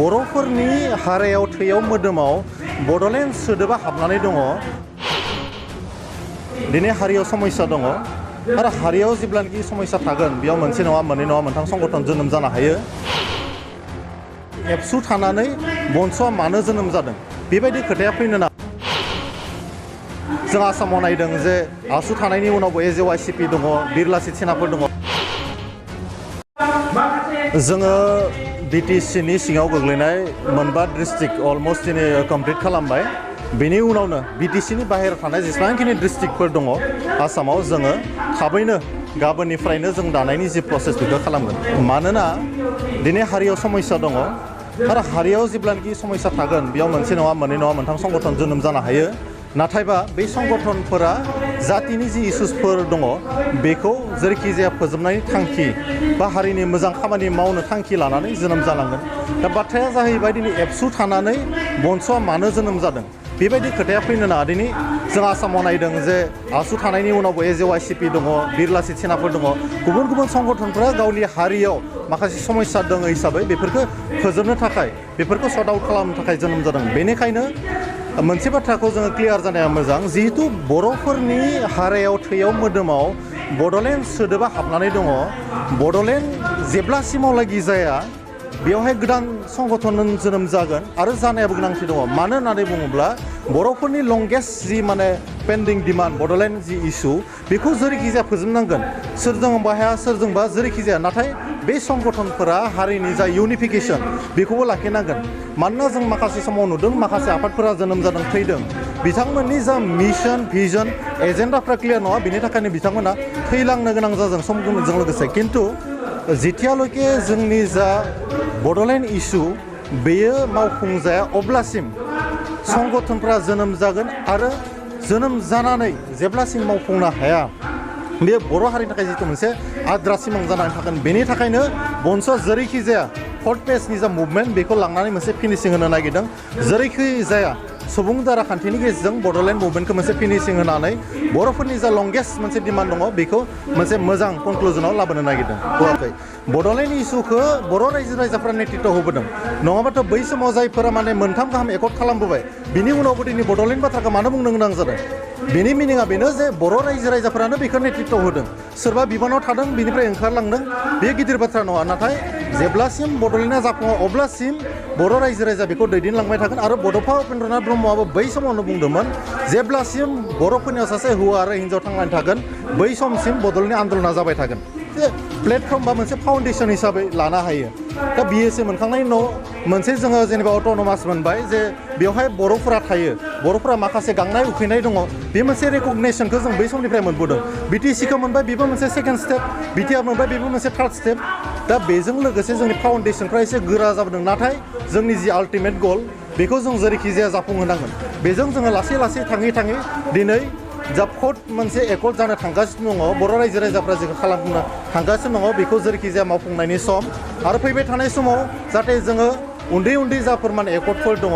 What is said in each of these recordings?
बर'फोरनि हारायाव थैयाव मोदोमाव बड'लेण्ड सोदोबा हाबनानै दङ। दिनै हारियाव समस्या दङ आरो हारियाव जेब्लानोखि समस्या थागोन बेयाव मोनसे नङा मोननै नङा मोनथाम संगठन जोनोम जानो हायो। एबसु थानानै बनसुआ मानो जोनोम जादों बेबायदि खोथाया फैनो नाङा। जों आसामाव नायदों जे आसु थानायनि उनावबो एजेवाइसिपि दङ, बिरला सेनाफोर दङ। जोङो बिटिसिनि सिङाव गोग्लैनाय मोनबा डिस्ट्रिक्ट अलमोस्ट दिनै कमप्लिट खालामबाय। बेनि उनावनो बिटिसिनि बाहेरायाव थानाय जेसेबांखिनि डिस्ट्रिक्टफोर दङ आसामाव जोङो थाबैनो गाबोननिफ्रायनो जों दानायनि जि प्रसेस बेखौ खालामगोन। मानोना दिनै हारियाव समस्या दङ आरो हारियाव जेब्लानोखि समस्या थागोन बेयाव मोनसे नङा मोननै नङा मोनथाम संगठन जोनोम जानो हायो। नाथायबा बे संगठनफोरा जातिनि जि इसुसफोर दङ बेखौ जेरैखि जाया फोजोबनायनि थांखि बा हारिनि मोजां खामानि मावनो थांखि लानानै जोनोम जालांगोन। दा बाथ्राया जाहैबाय दिनै एबसु थानानै बनसुआ मानो जोनोम जादों बेबायदि खोथाया फैनो नाङा। दिनै जों आसामाव नायदों जे आसु थानायनि उनावबो एजेवाइसिपि दङ, बिरला सेनाफोर दङ। गुबुन गुबुन संगठनफोरा गावनि हारियाव माखासे समस्या दङ हिसाबै बेफोरखौ फोजोबनो थाखाय बेफोरखौ सर्ट आउट खालामनो थाखाय जोनोम जादों। बेनिखायनो मोनसे बाथ्राखौ जोङो क्लियार जानाया मोजां, जिहेतु बर'फोरनि हारायाव थैयाव मोदोमाव बड'लेण्ड सोदोबा हाबनानै दङ। बड'लेण्ड जेब्लासिमावलागि जाया बेवहाय गोदान संगठन जोनोम जागोन आरो जानायाबो गोनांथि दङ। मानो होननानै बुङोब्ला बर'फोरनि लंगेस्ट जि पेन्डिं डिमान्ड बड'लेण्ड जि इस्यु बेखौ जेरैखि जाया फोजोबनांगोन। सोरजोंबा हाया सोरजोंबा जेरैखि जाया, नाथाय बे संगठनफोरा हारिनि जा इउनिफिकेसन बेखौबो लाखिनांगोन। मानोना जों माखासे समाव नुदों माखासे आफादफोरा जोनोम जादों थैदों, बिथांमोननि जा मिशन भिजन एजेन्डाफ्रा क्लियार नङा, बेनि थाखायनो बिथांमोना थैलांनो गोनां जादों समजों लोगोसे। खिन्थु जेथियाल'के जोंनि जा बड'लेण्ड इस्यु बेयो मावफुंजाया अब्लासिम संगठनफ्रा जोनोम जागोन आरो जोनोम जानानै जेब्लासिम मावफुंनो हाया बे बर' हारिनि थाखाय जिथु मोनसे आद्रा सिमां जानानै थागोन। बेनि थाखायनो बनसुआ जेरैखि जाया फर्थ पेजनि जा मुभमेन्ट बेखौ लांनानै मोनसे फिनिशिं होनो नागिरदों। जेरैखि जाया सुबुं दाराखान्थिनि गेजेरजों बड'लेण्ड मुभमेन्टखौ मोनसे फिनिशिं होनानै बर'फोरनि जा लंगेस्ट मोनसे डिमान्ड दङ बेखौ मोनसे मोजां कनक्लुजनाव लाबोनो नागिरदों। होआखै, बड'लेण्ड इस्युखौ बर' रायजो राजाफ्रा नेतृत्व होबोदों। नङाबाथ' बै समाव जायफोरा मोनथाम गाहाम एकर्ड खालामबोबाय बिनि उनावबो दिनै बड'लेण्ड बाथ्राखौ मानो बुंनो गोनां जादों? बेनि मिनिङा बेनो जे बर' रायजो राजाफ्रानो बेखौ नेतृत्व होदों। सोरबा बिबानाव थादों बिनिफ्राय ओंखारलांदों, बे गिदिर बाथ्रा नङा। नाथाय जेब्लासिम बड'लेण्डआ जाफुङा अब्लासिम बर' रायजो राजा बेखौ दैदेनलांबाय थागोन। आरो बड'फा उपेन्द्रनाथ ब्रह्मआबो बै समावनो बुंदोंमोन जेब्लासिम बर'फोरनियाव सासे हौवा आरो हिन्जाव थांनानै थागोन बै समसिम बड'लेण्डनि आन्दलना जाबाय थागोन। जे प्लेटफर्म बा मोनसे फाउन्डेसन हिसाबै लानो हायो। दा बिएसए मोनखांनायनि उनाव मोनसे जोङो जेनेबा अट'नमास मोनबाय जे बेवहाय बर'फोरा थायो, बर'फोरा माखासे गांनाय उखैनाय दङ, बे मोनसे रेकगनेसनखौ जों बै समनिफ्राय मोनबोदों। बिटिसिखौ मोनबाय, बेबो मोनसे सेकेन्ड स्टेप, बिटिआर मोनबाय, बेबो मोनसे थार्ड स्टेप। दा बेजों लोगोसे जोंनि फाउन्डेसनफ्रा एसे गोरा जाबोदों। नाथाय जोंनि जि आल्टिमेट गल बेखौ जों जेरैखि जाया जाफुंहोनांगोन। बेजों जोङो लासै लासै थाङै थाङै दिनै जा फर्थ मोनसे एकर्ड जानो थांगासिनो दङ, बर' रायजो राजाफ्रा जेखौ खालामनो थांगासिनो दङ बेखौ जेरैखि जाया मावफुंनायनि सम। आरो फैबाय थानाय समाव जाहाथे जोङो उन्दै उन्दै जाफोर एकर्डफोर दङ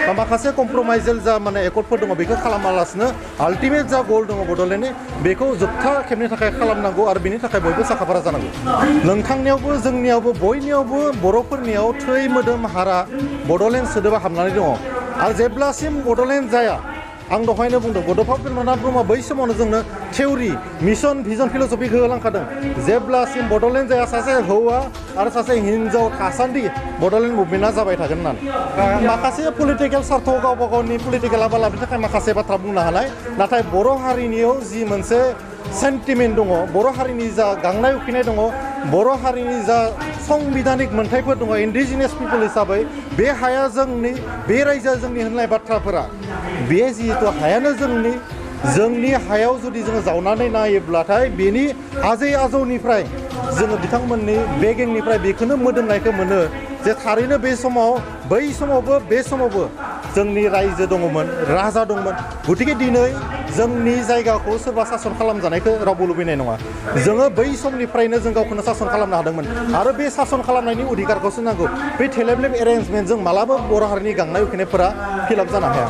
बा माखासे कमप्रमाइजेल जा एकर्डफोर दङ बेखौ खालामालासिनो आल्टिमेट जा गल दङ बड'लेण्डनि बेखौ जोबथा खेबनि थाखाय खालामनांगौ आरो बेनि थाखाय बयबो साखाफारा जानांगौ। नोंथांनियावबो जोंनियावबो बयनियावबो बर'फोरनियाव थै मोदोम हारा बड'लेण्ड सोदोबा हाबनानै दङ। आरो जेब्लासिम बड'लेण्ड जाया, आं दहायनो बुंदों बड'फा उपेन्द्रनाथ ब्रह्मआ बै समावनो जोंनो थिउरि मिशन भिजन फिल'सफि होलांखादों। जेब्लासिम बड'लेण्ड जाया सासे हौवा आरो सासे हिन्जाव थासान्दि बड'लेण्ड मुभमेन्टआ जाबाय थागोन होननानै। माखासे पलिटिकेल सार्थ गावबा गावनि पलिटिकेल आबालाबनि थाखाय माखासे बाथ्रा बुंनो हानाय, नाथाय बर' हारिनियाव जि मोनसे सेन्टिमेन्ट दङ, बर' हारिनि जा गांनाय उखैनाय दङ, बर' हारिनि जा संबिधानिक मोन्थाइफोर दङ इन्डिजिनियास पिपल हिसाबै बे हाया जोंनि, बे रायजोआ जोंनि होननाय बाथ्राफोरा बे जिहेतु हायानो जोंनि हायाव जुदि जोङो जावनानै नायोब्लाथाय बेनि आजै आजौनिफ्राय जोङो बिथांमोननि बेगेंनिफ्राय बेखौनो मोदोमनायखौ मोनो जे थारैनो बे समाव बै समावबो बे समावबो जोंनि रायजो दङमोन, राजा दंमोन। गतिके दिनै जोंनि जायगाखौ सोरबा सासन खालामजानायखौ रावबो लुबैनाय नङा। जोङो बै समनिफ्रायनो जों गावखौनो सासन खालामनो हादोंमोन आरो बे सासन खालामनायनि अधिकारखौसो नांगौ। बे थेलेबलेब एरेन्जमेन्टजों मालाबा बर' हारिनि गांनाय उखैनायफोरा फिलाप जानो हाया।